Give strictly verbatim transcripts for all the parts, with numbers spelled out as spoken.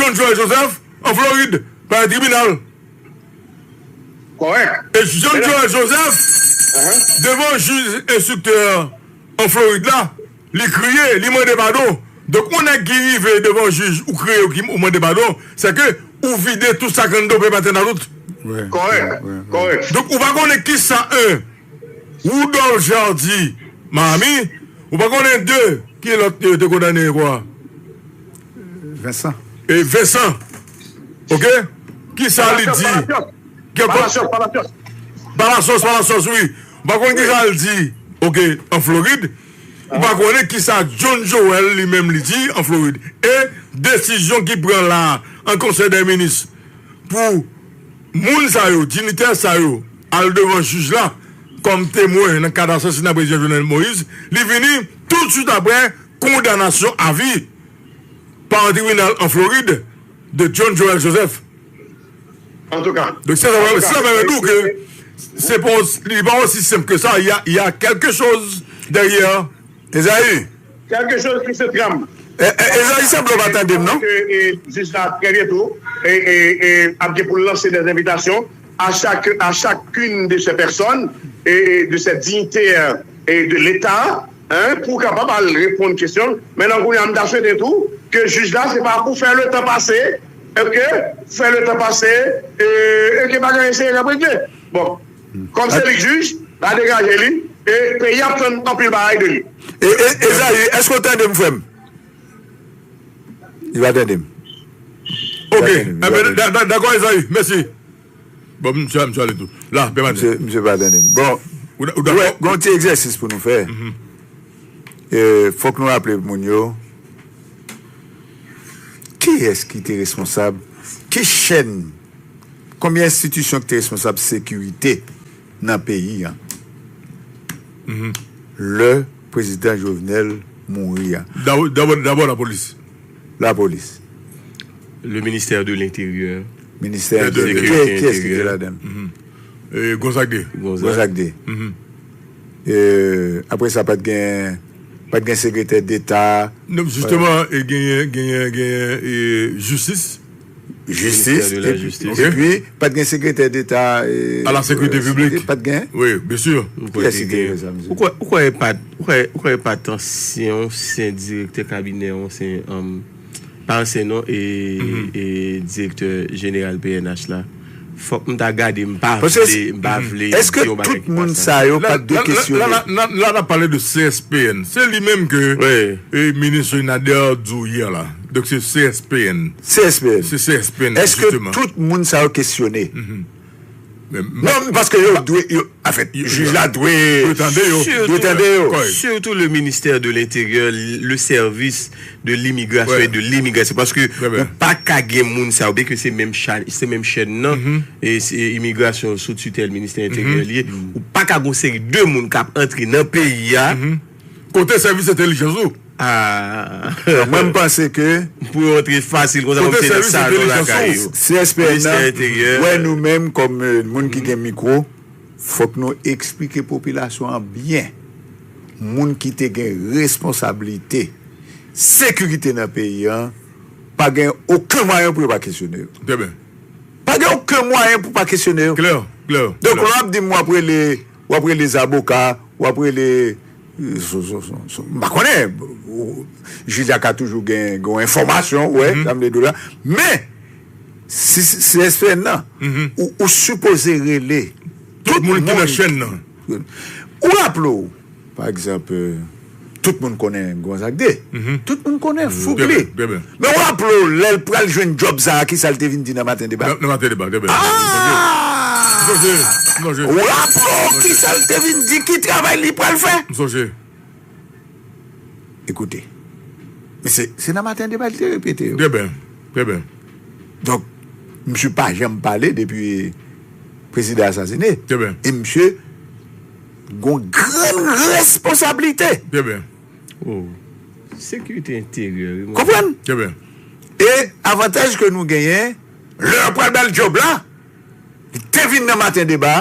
John Joël Joseph an Florid pa yon tribinal. Kòrèk. E John Joël Joseph, devan jij enstriktè an Florid la, li kriye, li mande padon. Donk, yon nèg ki rive devan jij ou kriye ou ki ou mande padon, se ke ou vide tout sa k anndan w, pèp a tèt a tout. Kòrèk. Kòrèk. Donk, ou pa konnen kisa, en, Rudolph Jardy, Miami, ou pa konnen, de, ki lòt yo te kondane kwa? Vincent. E Vincent. Ok? Kisa li di? Palacios, Palacios. Palacios, Palacios, wi. Ou pa konnen kisa li di? Ok, an Florid. Ou pa konnen kisa John Joël li menm li di an Florid. E desizyon ki pran la an Konsèy dè Minis pou moun sa yo, dinitè sa yo, al devan jij la kòm temwen nan kad asasina Prezidan Jovenel Moïse, li vini toutswit apre kondanasyon avi pa yon tribinal an Florid de John Joël Joseph. Antouka. Donk, se sa mwen di w ke se pa, li pa osi senp ke sa. Il y a, il y a quelque chose derrière. Ezayi. Quelque chose qui se trame. Ezayi sanble w pa tande m, non? Jij la trè byento ap gen pou l lanse des invitations à chaque, à chacune de ces personnes et de ces dignitaires et de l'État, hein, pou kapab al reponn kesyon. Men nan kounye a, m ta swete tou ke jij la, se pa pou fè letan pase, e ke fè letan pase, e ke bagay yo eseye ap regle. Bon, kòm se li k jij, la degaje li, e peyi ap tann anpil bagay de li. Ezayi, èske w tande m, frè m? Li pa tande m. Ok, dakò, Ezayi, mèsi. Bon, misye, misye ale tou. La, pè Maten. Misye, misye pa tande m. Bon, ou dakò? Gon ti egzèsis pou nou fè. Fòk nou raple moun yo kiyès ki te responsab, ki chèn, konbyen enstitisyon ki te responsab sekirite nan peyi a lè prezidan Jovenel mouri a? Dabò, dabò lapolis. Lapolis. Le ministère de l'Intérieur. Ministè Enteryè. Kiyès ki te ladan l? Gonzague de. Gonzague de. Apre sa, pa t gen, pa t gen sekretè deta. Jisteman, genyen, genyen, genyen jistis. Jistis. Epi, pa t gen sekretè deta. A la sekirite piblik. Pa t gen. Wi, byen si. Kiyès ki te fè sa, mesye? Ou kwè, ou kwè e pa t, ou kwè, ou kwè e pa t ansyen, ansyen direktè kabinè, ansyen, pa ansyen non, e, e direktè jeneral P N H la. Fòk m ta gade, m pa vle, m pa vle di yon bagay ki pa sa. Èske tout moun sa yo pa t dwe kesyone? La, la, la, la, n ap pale de C S P N. Se li menm ke minis Nader di w yè la. Donk se C S P N. C S P N. Se C S P N, jisteman. Èske tout moun sa yo kesyone? Non, paske yo dwe, yo, anfèt, jij la dwe, dwe tande yo. Dwe tande yo. Surtout le ministère de l'Intérieur, le service de l'immigration et de l'immigration. Paske ou pa ka gen moun sa yo, byen ke se menm chan, se menm chèn nan, e se imigrasyon sou titèl ministè enteryè li ye, ou pa ka gon seri de moun k ap antre nan peyi a. Kote sèvis entèlijans ou? Ah. Mwen, m panse ke. Pou yo antre fasil konsa, kòm se nan salon lakay yo. C S P N nan, wè, nou menm kòm moun ki gen mikwo, fòk nou eksplike popilasyon an byen. Moun ki te gen responsablite sekirite nan peyi a, pa gen okenn mwayen pou yo pa kesyone yo. Pa gen okenn mwayen pou pa kesyone yo. Klè, klè. Donk, lè w ap di m w ap rele, w ap rele zaboka, w ap rele, m pa konnen, jij la ka toujou gen yon enfòmasyon, wè, sa m vle di w la. Men, si, si C S P N nan, ou, ou sipoze rele tout moun ki nan chèn nan. Ou raple w, pa egzanp, tout moun konnen Gonzague de. Tout moun konnen Fouk li. Men w raple w, lè l pral jwenn djòb sa a, kisa l te vin di nan Maten Deba? Nan Maten Deba, trè byen. W raple w kisa l te vin di, ki travay li pral fè? M sonje. Ekoute. Men se, se nan Maten Deba li te repete yo. Trè byen, trè byen. Donk, misye pa janm pale depi prezidan asasine. Trè byen. E misye gon grenn responsablite. Trè byen. Oh. Sekirite enteryè, wi. Konprann? Trè byen. E avantaj ke nou genyen, lè yo pral ba l djòb la, li te vin nan Maten Deba,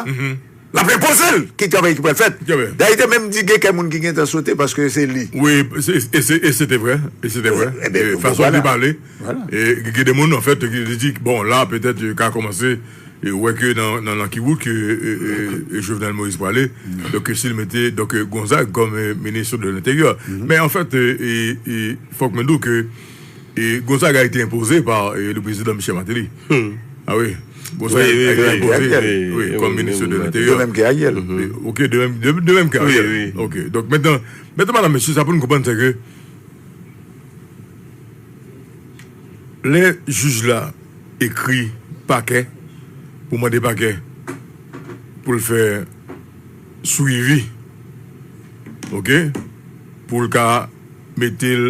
L ap enpoze l ki travay ki pral fèt. Dayè, te menm di gen kèk moun ki gentan sote paske se li. Wi, e se te vrè. E se te vrè. E fason li pale. E gen de moun, anfèt, ki di, bon, la, petèt, yo ka kòmanse, e, wè ke nan, nan, nan ki wout ke, e, e, e Jovenel Moïse prale. Donk, si l mete, donk, e, Gonzague kòm, e, minis de lenteryè. Men, anfèt, e, e, e, fòk mwen di w ke, e, Gonzague a été imposé par, e, le président Michel Martelly. Ah wi. Gonzague a été imposé, wi, comme ministre de l'Intérieur. De même que Ariel. Ok, de même, de, de même que Ariel. Ok, donk, mentnan, mentnan, madanm, mesye, sa pou nou konprann, se ke lè jij la ekri pakè, pou mande pakè pou l fè swivi, ok, pou l ka mete l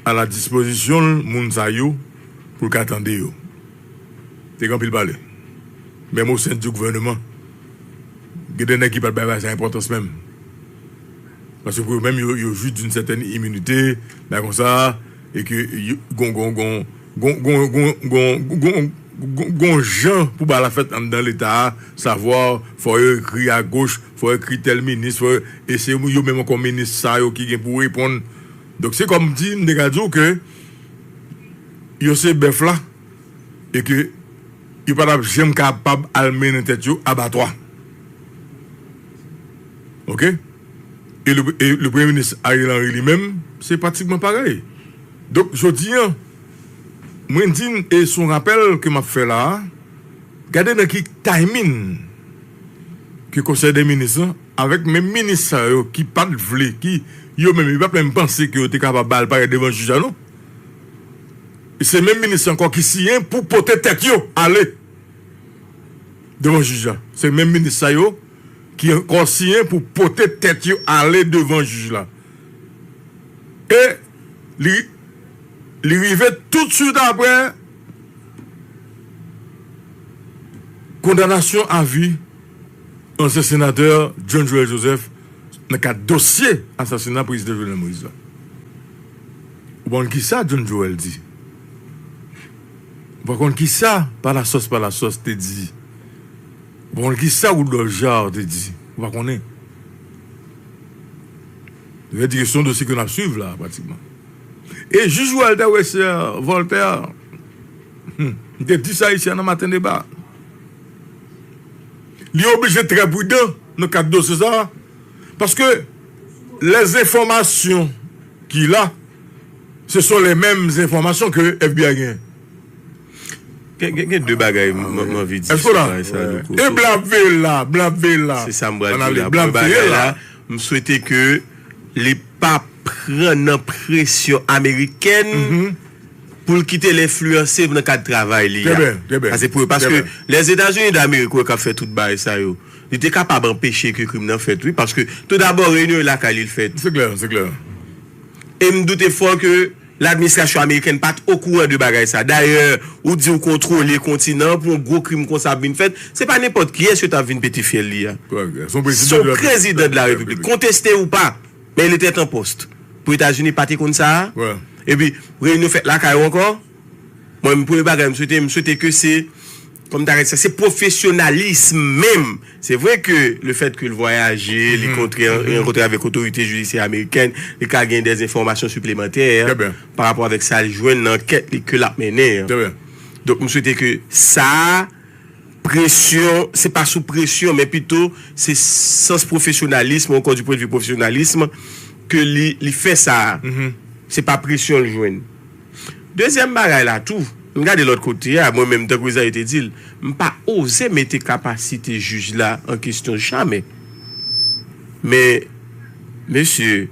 a la dispozisyon l, moun sa yo, pou l ka tande yo. Te gen anpil pale. Menm o sen di gouvèneman, gen de nèg ki pa t bay bagay sa enpòtans menm. Paske pou yo menm, yo, yo jwi d'une certaine immunité, bagay konsa, e ke yo, gon, gon, gon, gon, gon, gon, gon, gon, gon, gon, gon jan pou bagay la fèt anndan Leta a, savwa, fò yo ekri agoch, fò yo ekri tèl minis, fò yo, e se yo menm ankò minis sa yo ki gen pou reponn. Donk, se kòmsi m te ka di w ke yo se bèf la, e ke yo pa t ap janm kapab al mennen tèt yo abatwa. Ok? E le, e le premye minis Ariel Henry li menm, se pratikman parèy. Donk, jodi a, mwen di n, e se yon rapèl ke m ap fè la a, gade nan ki timing ke konsèy de minis lan, avèk menm minis sa yo ki pa t vle, ki yo menm, yo pa t menm panse ke yo te kapab ba l parèt devan jij la, non. Se menm minis ankò ki siyen pou pote tèt yo ale devan jij la. Se menm minis sa yo ki ankò siyen pou pote tèt yo ale devan jij la. E li, li rive toutswit apre kondanasyon a vi ansyen senatè John Joël Joseph nan kad dosye asasina prezidan Jovenel Moïse la. Ou pa konn kisa John Joël di? Ou pa konn kisa Palasòs Palasòs te di? Ou pa konn kisa Woodolphe Jaar te di? Ou pa konnen. Vèdik se yon dosye ke n ap swiv la, pratikman. E jij Walter Wesser Voltaire, hmm, m te di sa isi a nan Maten Deba. Li oblije trè pridan nan kad dosye sa a, paske les informations qu'il a, ce sont les mêmes informations que F B I genyen. Gen, gen, gen de bagay m, m, m anvi di sou bagay sa, Louko. E blan ap veye l la, blan ap veye l la. Se sa m pral di w la. Premye bagay la, m swete ke li pa pran nan presyon amerikèn pou l kite l enfliyanse nan kad travay li a. Trè byen, trè byen. Sa se premye, paske Lèzetazini Damerik, wè k ap fè tout bagay sa yo. Li te kapab anpeche ke krim nan fèt, wi, paske tou dabò, reyinyon e lakay li l fèt. Se klè, se klè. E m doute fò ke ladministrasyon amerikèn pa t okouran de bagay sa. Dayè, ou di w kontwole kontinan pou yon gwo krim konsa ap vin fèt, se pa nenpòt kiyès yo t ap vin pete fyèl li a. Se yon prezidan de la repiblik. Konteste ou pa, men il était en poste. Pou Etazini pa te konn sa a. Epi, reyinyon fèt lakay ou ankò. Mwen, premye bagay m swete, m swete ke se, kòm ta rèt sa, se pwofesyonalism menm. Se vre ke le fèt ke l vwayaje, li kontre, rankontre avèk otorite jidisyè amerikèn, li ka gen dèzenfòmasyon siplemantè pa rapò avèk sa l jwenn nan ankèt li ke l ap mennen an. Donk, m swete ke sa a, presyon, se pa sou presyon, men pito se sans pwofesyonalism, ou ankò du point de vue pwofesyonalism, ke li, li fè sa a. Se pa presyon l jwenn. Dezyèm bagay la tou, m gade lòt kote a, mwen menm, tankou Ezayi te di l, m pa oze mete kapasite jij la an kesyon jamè. Men, mesye,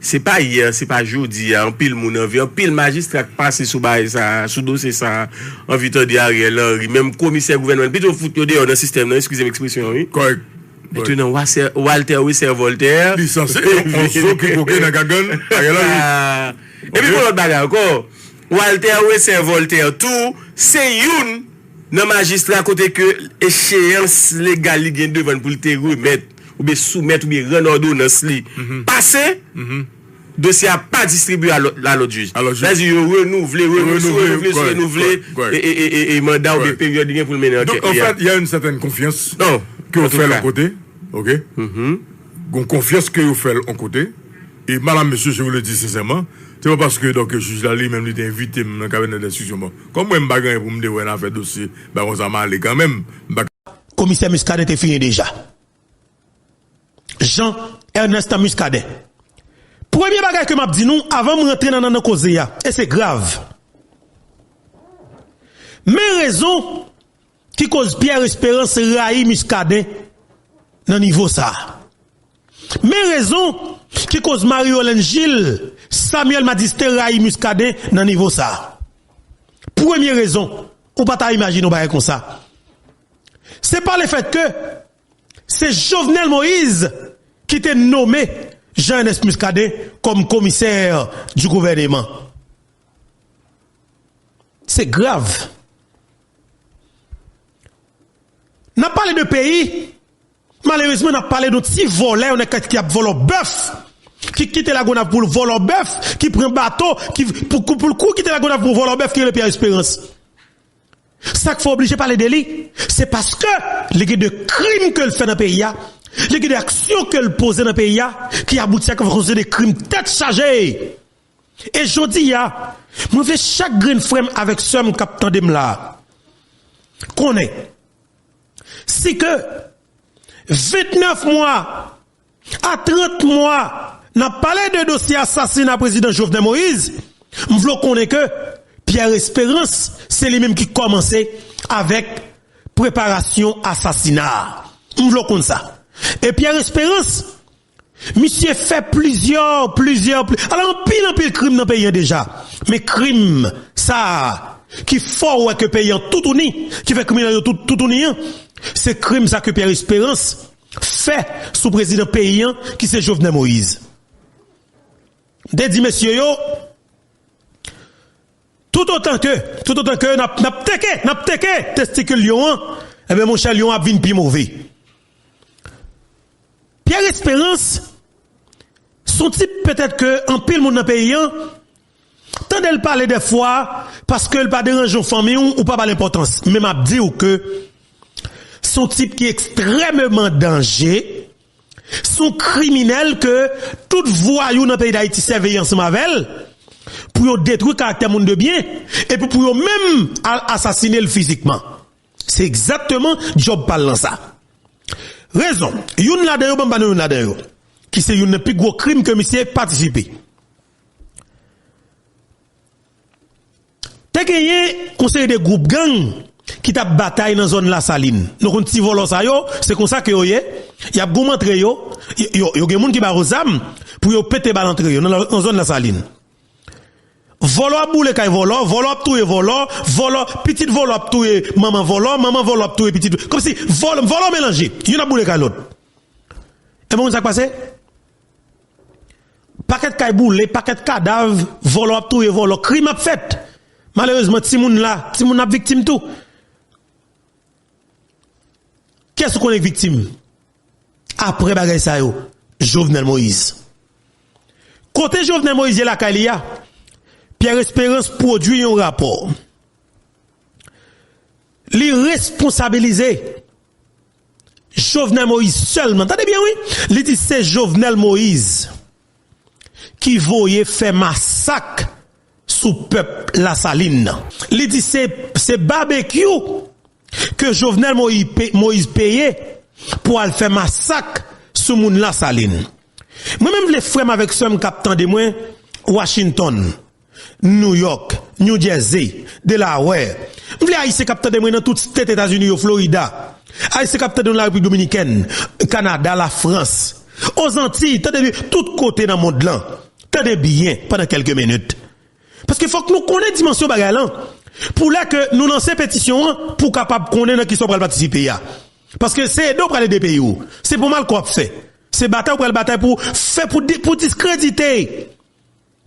se pa yè, se pa jodi a, anpil moun anvi, anpil majistra k pase sou bagay sa a, sou dosye sa a, anvi tande Ariel Henry, menm komisè gouvènman, pito fout yo deyò nan sistèm nan, eskize m ekspresyon an, wi. Kòrèk. Mentnan, Walter Wesser Voltaire. Li sanse yon, yon zo ki koke nan gagann Ariel Henry. Epi pou lòt bagay ankò, Walter Wesser Voltaire tou, se youn nan majistra kote ke echeyans legal li gen devan l pou l te remèt, oubyen soumèt, oubyen rann òdonans li pase, dosye a pa distribye a lòt, a lòt jij. Sa vle di yo renouvle, renouvle, renouvle, renouvle, e, e, e, e, e manda oubyen peryòd li gen pou l mennen ankèt li a. Donk, anfèt, il y a une certaine confiance. Non. Ke yo fè l yon kote, ok? Gon konfyans ke yo fè l yon kote. E madam, mesye, je vous le dis sincèrement, se pa paske, donk, jij la li menm li te envite m nan kabinè denstriksyon. Bon, kòm mwen, m pa gen anyen pou m te wè nan afè dosye, ba konsa m ale kanmenm. M pa Komisè Muscadin te fiyen deja. Jean Ernest Muscadin. Premye bagay ke m ap di nou, avan m rantre nan, nan, nan koze a, e se grav. Men rezon ki koz Pierre Espérance rayi Muscadin nan nivo sa a. Men rezon ki koz Marie Yolène Gilles, Samuel Madistin rayi Muscadin nan nivo sa a. Premye rezon, ou pa ta imajine yon bagay konsa. Se pa lefèt ke se Jovenel Moïse ki te nome Jean Ernest Muscadin kòm komisè di gouvèneman. Se grav. N ap pale de peyi, malerezman, n ap pale de yon ti vòlè, yon nèg ki ap vòlò bèf, ki kite Lagonav pou l vòlò bèf, ki pran bato, ki, pou, pou, pou l kouri kite Lagonav pou vòlò bèf, ki rele Pierre Espérance. Sa k fè oblije pale de li, se paske li gen de krim ke l fè nan peyi a, li gen de aksyon ke l poze nan peyi a, ki abouti a fè yon seri de krim tèt chaje. E jodi a, mwen vle chak grenn frè m avèk sè m k ap tande m la a konnen, si ke vennèf mwa a trant mwa, n ap pale de dosye asasina prezidan Jovenel Moïse, m vle w konnen ke Pierre Espérance, se li menm ki kòmanse avèk preparasyon asasina a. M vle w konn sa. E Pierre Espérance, misye fè plizyè, plizyè, pli-, alò, anpil, anpil krim nan peyi an deja. Men krim sa a, ki fè w wè ke peyi an toutouni, ki fè kriminèl yo tout, toutouni an, se krim sa ke Pierre Espérance fè sou prezidan peyi an, ki se Jovenel Moïse. M te di mesye yo, toutotan ke, toutotan ke n ap, n ap teke, n ap teke testikil lyon an, ebyen, monchè, lyon an ap vin pi move. Pierre Espérance, se yon tip petèt ke anpil moun nan peyi an tande l pale dèfwa, paske l pa deranje yon fanmi w, ou pa ba l enpòtans. Men m ap di w ke se yon tip ki ekstrèmeman danje, se yon kriminèl ke tout vwayou nan peyi Dayiti sèvi ansanm avè l pou yo detwi karaktè moun de byen, epi pou yo menm al asasine l fizikman. Se egzakteman djòb pa l lan sa. Rezon, youn ladan yo, ban m ba nou youn ladan yo, ki se youn nan pi gwo krim ke misye patisipe. Te genyen yon seri de gwoup gang ki t ap batay nan zòn Lasalin. Nou konn ti vòlò sa yo, se konsa ke yo ye. Y ap goumen antre yo, yo, yo, yo gen moun ki ba yo zam pou yo pete bal antre yo nan, nan zòn Lasalin. Vòlò ap boule kay vòlò, vòlò ap touye vòlò, vòlò, pitit vòlò ap touye manman vòlò, manman vòlò ap touye pitit. Kòmsi vòlò, vòlò melanje, youn ap boule kay lòt. E bon, sa k pase? Pakèt kay boule, pakèt kadav, vòlò ap touye vòlò, krim ap fèt. Malerezman, timoun la, timoun ap viktim tou. Kiyès ou konnen k viktim? Apre bagay sa yo, Jovenel Moïse. Kote Jovenel Moïse ye lakay li a, Pierre Espérance pwodui yon rapò. Li responsabilize Jovenel Moïse sèlman. Tande byen, wi. Li di se Jovenel Moïse ki voye fè masak sou pèp Lasalin nan. Li di se, se babekyou ke Jovenel Moïse pe-, Moïse peye pou al fè masak sou moun Lasalin. Mwen menm vle frè m avèk sè m k ap tande mwen Washington, New York, New Jersey, Delaware. M vle Ayisyen k ap tande mwen nan tout state Etazini yo, Florida. Ayisyen k ap tande nou Larepiblik Dominikèn, Kanada, Lafrans, Ozantiy, tande byen, tout kote nan mond lan. Tande byen pandan kèlke minit. Paske fòk nou konnen dimansyon bagay lan. Pou lè ke nou lanse petisyon an, pou w kapab konnen nan kisa w pral patisipe a. Paske se ede w pral ede peyi w. Se pou malkò w ap fè. Se batay w pral batay pou fè, pou di-, pou diskredite.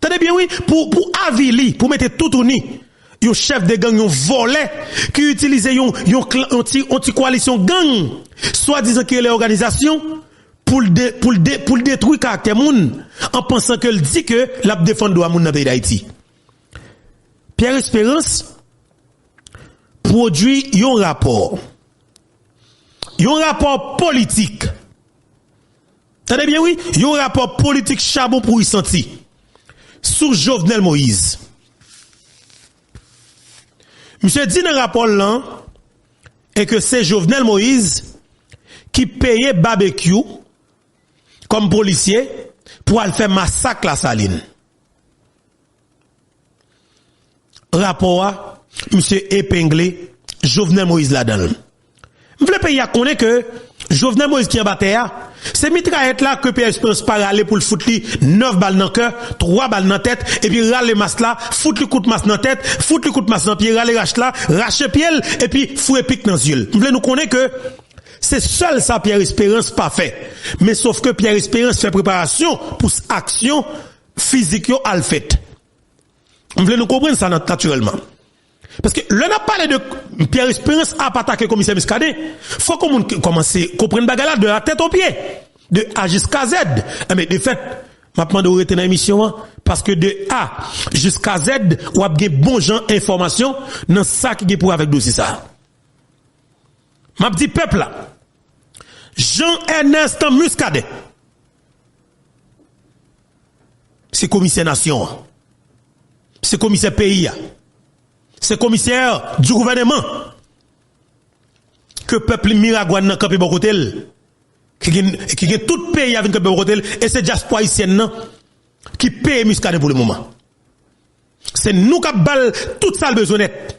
Tande byen, wi, pou, pou avili, pou mete toutouni yon chèf de gang, yon vòlè, ki itilize yon, yon klan, yon ti, yon ti koalisyon gang, swadizan ki rele òganizasyon, pou l de-, pou l de-, pou l detwi karaktè moun, an pansan ke l di ke l ap defann dwa moun nan peyi Dayiti. Pierre Espérance pwodui yon rapò. Yon rapò politik. Tande byen, wi, yon rapò politik chabon pouri santi sou Jovenel Moïse. Misye di nan rapò l lan, e ke se Jovenel Moïse ki peye Babekyou kòm polisye pou al fè masak Lasalin. Rapò a, misye epengle Jovenel Moïse ladan l. M vle peyi a konnen ke Jovenel Moïse ki anba tè a, se mitrayèt la ke Pierre Espérance pa rale pou l fout li nèf bal nan kè, twa bal nan tèt, epi rale mas la, fout li kout mas nan tèt, fout li kout mas nan pye, rale rach la, rache pye l, epi foure pik nan zye l. M vle nou konnen ke se sèl sa Pierre Espérance pa fè. Men sof ke Pierre Espérance fè preparasyon pou s-, aksyon fizik yo al fèt. M vle nou konprann sa nat-, natirèlman. Paske lè n ap pale de Pierre Espérance ap atake komisè Muscadin, fòk yon moun k-, kòmanse konprann bagay la de la tèt o pye, de A jiska Z. Enben, de fèt, m ap mande w rete nan emisyon an, paske de A jiska Z, w ap gen bon jan enfòmasyon nan sa ki gen pou wè avèk dosye sa a. M ap di pèp la, Jean Ernest Muscadin, se komisè nasyon an, se komisè peyi a, se komisè di gouvèneman ke pèp Miragwàn nan kanpe bò kote l, ki gen, ki gen tout peyi a vin kanpe bò kote l, e se dyaspora ayisyèn nan ki peye Muscadin pou le moman. Se nou k ap ba l tout sa l bezwen nèt.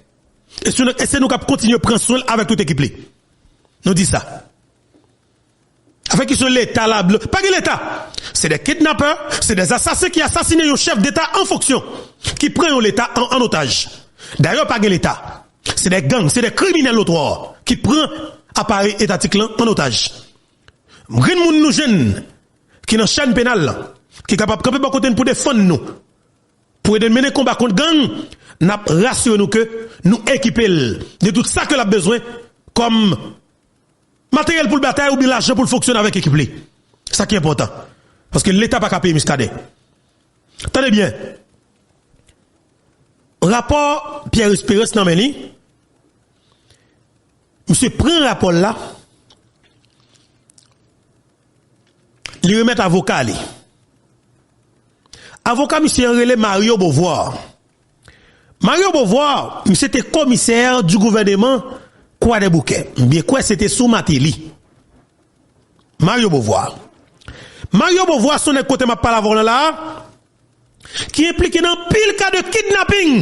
E se nou, e se nou k ap kontinye pran swen l avèk tout ekip li. Nou di sa. Afè kesyon Leta la, blo-, pa gen Leta. Se de kidnapè, se de asasen ki asasinen yon chèf deta an fonksyon, ki pran yon Leta an, an otaj. Dayè, pa gen Leta. Se de gang, se de kriminèl notwa ki pran aparèy etatik lan an otaj. Grenn moun nou jwenn ki nan chèn penal lan, ki kapab kanpe bò kote n pou defann nou, pou ede n mennen konba kont gang, n ap rasire nou ke nou ekipe l de tout sa ke l ap bezwen kòm materyèl pou l batay oubyen lajan pou l fonksyone avèk ekip li. Sa ki enpòtan. Paske Leta pa ka peye Muscadin. Tande byen. Rapò Pierre Espérance nan men li. Misye pran rapò l la. Li remèt avoka li. Avoka misye an rele Mario Beauvoir. Mario Beauvoir, misye te komisè di gouvèneman Kwadèboukè. M byen kwè se te sou Martelly. Mario Beauvoir. Mario Beauvoir, se yon nèg kote m ap pale avè w lan la a, ki enplike nan anpil ka de kidnaping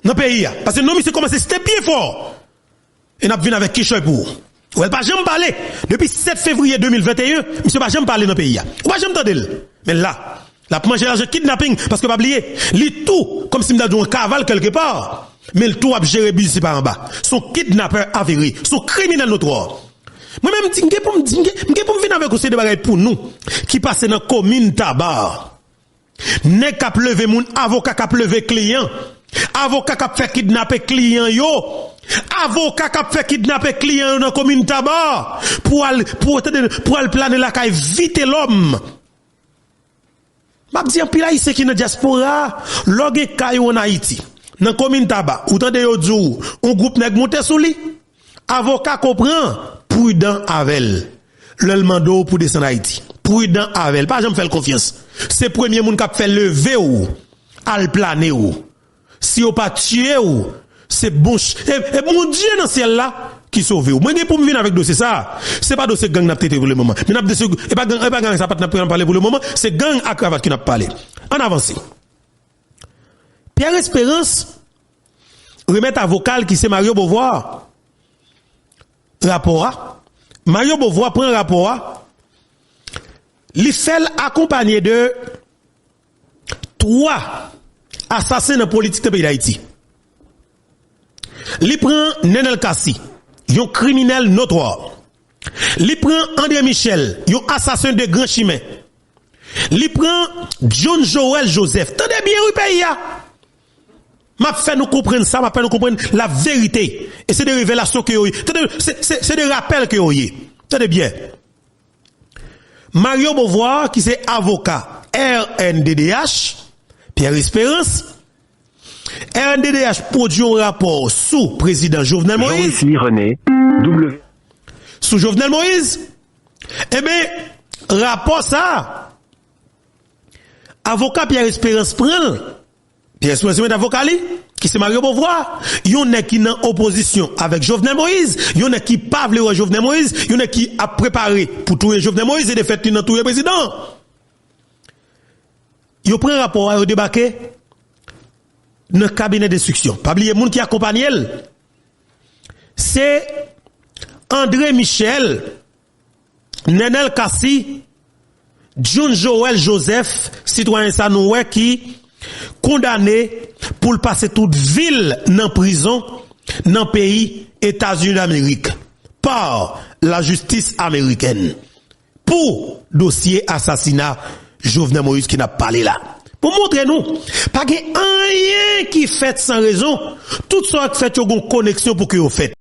nan peyi a. Paske non misye kòmanse site byen fò. E n ap vin avèk kichòy pou ou. Ou wè, l pa janm pale. Depi sèt fevriye de mil venteyen, misye pa janm pale nan peyi a. Ou pa janm tande l. Men la, l ap manje lajan kidnaping, paske pa bliye, li tou, kòmsi m ta di w, an kaval kèlkepa, men l tou ap jere biznis li pa anba. Se yon kidnapè avere, se yon kriminèl notwa. Mwen menm, m di, m gen pou m di, m gen, m gen pou m vin avèk yon seri de bagay pou nou, ki pase nan komin Taba. Nèg k ap leve moun, avoka k ap leve kliyan, avoka k ap fè kidnape kliyan yo, avoka k ap fè kidnape kliyan yo nan komin Taba, pou al, pou, tande, pou al plane lakay Vitelòm. M ap di anpil Ayisyen ki nan dyaspora a, lè w gen kay ou ann Ayiti, nan komin Taba, ou tande yo di w, yon gwoup nèg monte sou li, avoka konprann, pridan avè l. Lè l mande w pou desann Ayiti, pridan avè l. Pa janm fè l konfyans. Se premye moun k ap fè leve w, al plane w. Si yo pa tiye w, se bon ch-, e, e Bondye nan syèl la ki sove w. Mwen gen pou m vin avèk dosye sa a. Se pa dosye gang n ap trete pou le moman. Men n ap dosye, e pa gang, e pa gang sa pa t n ap pale pou le moman. Se gang a kravat ke n ap pale. Ann avanse. Pierre Espérance remèt avoka l ki se Mario Beauvoir rapò a. Mario Beauvoir pran rapò a. Li fè l akonpanye de twa asasen nan politik nan peyi Dayiti. Li pran Nenel Cassy, yon kriminèl notwa. Li pran André Michel, yon asasen de gran chimen. Li pran John Joël Joseph. Tande byen, wi, peyi a. M ap fè nou konprann sa, m ap fè nou konprann laverite. E se de revelasyon ke yo ye. Tande, se, se, se de rapèl ke yo ye. Tande byen. Mario Beauvoir, ki se avoka R N D D H, Pierre Espérance, R N D D H pwodui yon rapò sou prezidan Jovenel Moïse. Jean-Witney René, W. sou Jovenel Moïse. Enben, rapò sa a, avoka Pierre Espérance pran l. Pierre Espérance se mèt avoka li, ki se Mario Beauvoir, yon nèg ki nan opozisyon avèk Jovenel Moïse, yon nèg ki pa vle wè Jovenel Moïse, yon nèg ki ap prepare pou touye Jovenel Moïse, e defèt li nan touye prezidan an. Yo pran rapò a, yo debake nan kabinè denstriksyon. Pa bliye moun ki akonpanye l, se André Michel, Nenel Cassy, John Joël Joseph, sitwayen sa nou wè ki kondane pou l pase tout vi l nan prizon nan peyi Etazini Damerik pa lajistis amerikèn pou dosye asasina Jovenel Moïse ke n ap pale la. Pou montre nou, pa gen anyen ki fèt san rezon. Tout sa k fèt yo gon koneksyon pou ke yo fèt.